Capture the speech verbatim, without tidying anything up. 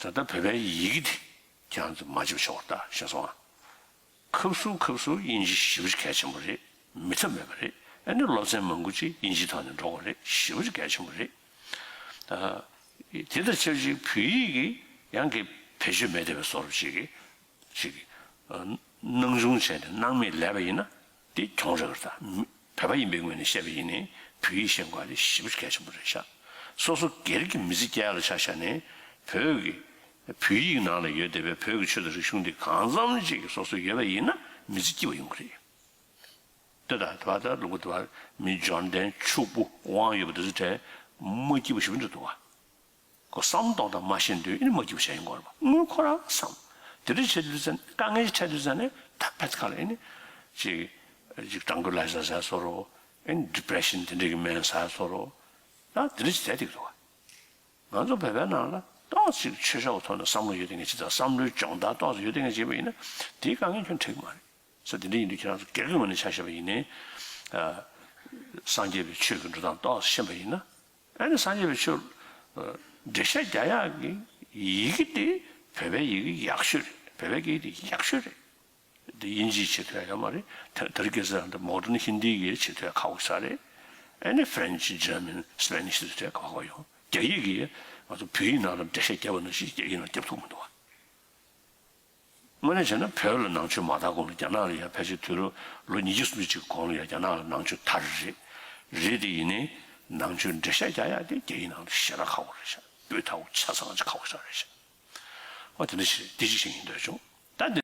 ད་ལྟ་བོད་པའི་ཡི་གེ་དེ་ཁྱེད་རང་ཚོ་མ་བརྗེད་པ་ཤོག་ད་ཤེས་སོང་ཨ། ཁབ་སུ་ཁབ་སུ་དབྱིན་ཇི་ཞེ་པོ་ཅིག་གལ་ཆེན་པོ་རེད། མེད་ཐབས་མེད་པ་རེད། ཨ་ནི་སློབ་ཚན་མང་པོ་ཅིག་དབྱིན་ཇིའི་ཐོག་ནས་འགྲོ་དགོས་རེད། ཞེ་པོ་ཅིག་གལ་ཆེན་པོ་རེད། ད་དེ་དང་ཆབས་ཅིག་བོད་ཡིག་གི་ཡང་གི་བེད་སྤྱོད་མེད་བསྡད་པའི་བཟོ་འདྲ་ཅིག་གི་ཅིག་ཨ་སྣང་ཆུང་བྱས་ནས་སྣང་མེད་ལས་པ་ཡིན་ན་དེ་གྱོང་རེད་པ། ད་མི་བོད་པ་ཡིན་པའི་ངོས་ནས་བཤད་པ་ཡིན་ནའི་བོད་ཡིག་ཤེས་དགོས་པ་དེ་ཞེ་པོ་ཅིག་གལ་ཆེན་པོ་རེད་ཤག་སོ་སོ་སྒེར་གྱི་མི་ཚེ་སྐྱེལ་ཡག་ལ་ཆ་བཞག་ནས་བོད་ཀྱི་བོད་ཡིག་ནང་ལ་ཡོད་བསྡད་པའི་བོད་ཀྱི་ཆོས་དང་རིག་གཞུང་འདི་གང་འཚམ་ཅིག་སོ་སོ་ཡོད་པ་ཡིན་ན་མི་ཚེ་སྐྱིད་པ་ཡོང་གི་རེད། ལྟོས་དང་དེ་བ་ད་ལུག་པ་དེ་བ་མི་འབྱོར་ལྡན་ཕྱུག་པོ་དབང་ཡོད་པ་དེ་ཚོ་གྲས་མ་སྐྱིད་པ་ཞེ་པོ་འདྲ་འདུག་བ། ཁོ་བསམ་གཏོང་དང་མ་ཤེས་དུས་ཨེ་ནི་མ་སྐྱིད་པ་བྱས་ཡོང་གི་རེད་པ། དངུལ་ཁོ་རང་བསམ། དེ་འདྲ་བྱེད་དུས་ཙང་དཀའ་ངལ་ཅིག་འཕྲད་དུས་ཙང་ནས་ད་ཕེད་ཁ་ལ་ཨེ་ནི་ཅིག་ཅིག་ཊང་ཀུ་ལའི་ཛར་ཟ་བཟོ་འདྲ། ཨེ་ནི་ཌི་པི་རེ་ཤན་དེ་འདྲ་གི་སྨན་ཟ་བཟོ་འདྲ། ད་དེ་འདྲ་ཅིག་བྱས་བསྡད་ཀྱི་འདུག་བ། ང་ཚོ་བོད་པའི་ནང་ལ་ཏོག་ཙམ་ཆོས་ཕྱོགས་ཀྱི་ཐོག་ནས་བསམ་བློ་ཡོད་བསྡད་མཁན་ཅིག་དང་བསམ་བློའི་སྦྱོང་བརྡར་ཏོག་ཙམ་ཡོད་བསྡད་མཁན་ཅིག་ཡིན་པ་ཡིན་ན་དེའི་དཀའ་ངལ་ཁྱོན་འཕྲད་ཀྱི་མ་རེད། ས་དེ་འདྲ་ཡིན་དུས་ཁྱེད་རང་ཚོ་སྒེར་གྱི་ངོས་ནས་ཆ་བཞག་པ་ཡིན་ནའི་ཨ་སངས་རྒྱས་པའི་ཆོས་ཀྱི་འགྲོ་སྟངས་ཏོག་ཙམ་ཤེས་པ་ཡིན་ན་ཨ་ནི་སངས་རྒྱས་པའི་ཆོས་ཨ་འགྲེལ་བཤད་རྒྱག་ཡག་གི་ཡི་གེ་དེ་བོད་པའི་ཡི་གེ་ཡག་ཤོས་རེད། བོད་པའི་སྐད་ཡིག་དེ་ཡག་ཤོས་རེད། དེ་དབྱིན་ཇིའི་བྱེད་ཐུབ་ཡ་ཡོད་མ་རེད། དེ་དེ་རིང་ཁ་སང་འདི་མོ་ཌན་ཧིན་དི་གི་བྱེད་ཐུབ་ཡ་ཁག་པོ་ཞིག་རེད། ཨ་ནི་ཧྥ་རན་ཆི་ཇར་མན་སི་པེ་ནིཤ་དེ་ཚོ་ཁག་པོ་ཡོང་། རྒྱ་ཡིག་གིས་ང་ཚོ་བོད་ཡིག་ནང་ལ་འགྲེལ་བཤད་བརྒྱབ་པ་ནང་བཞིན་རྒྱ་ཡིག་ནང་བརྒྱབ་ཐུབ་མི་འདུག་བ། དངོས་གནས་བྱས་ན་བོད་ལ་ནང་ཆོས་མ་དར་གོང་ལ་རྒྱ་ནག་ལ་ཡ་ཕལ་ཆེར་དུས་རབས་ལོ་ཉིས་བརྒྱ་སུམ་ཅུ་ཅིག་གོང་ལ་ཡ་རྒྱ་ནག་ལ་ནང་ཆོས་དར་རེད། རེད་དེ་ཡིན་ནའི་ནང་ཆོས་འགྲེལ་བཤད་རྒྱག་ཡ་དེ་རྒྱ་ཡིག་ནང་ལ་ཞེ་དྲག་ཁག་པོ་རེད་ཤག་སྤུས་དག་པོ་ཆ་ཚང་ཅིག་ཁག་པོ་ཞིག་རེད་ཤག་ཨོ་དེ་འདྲ་ཞིག་རེད། དེ་ཅིག་བཤད་སྙིང་འདོད་བྱུང་། ད་འདི།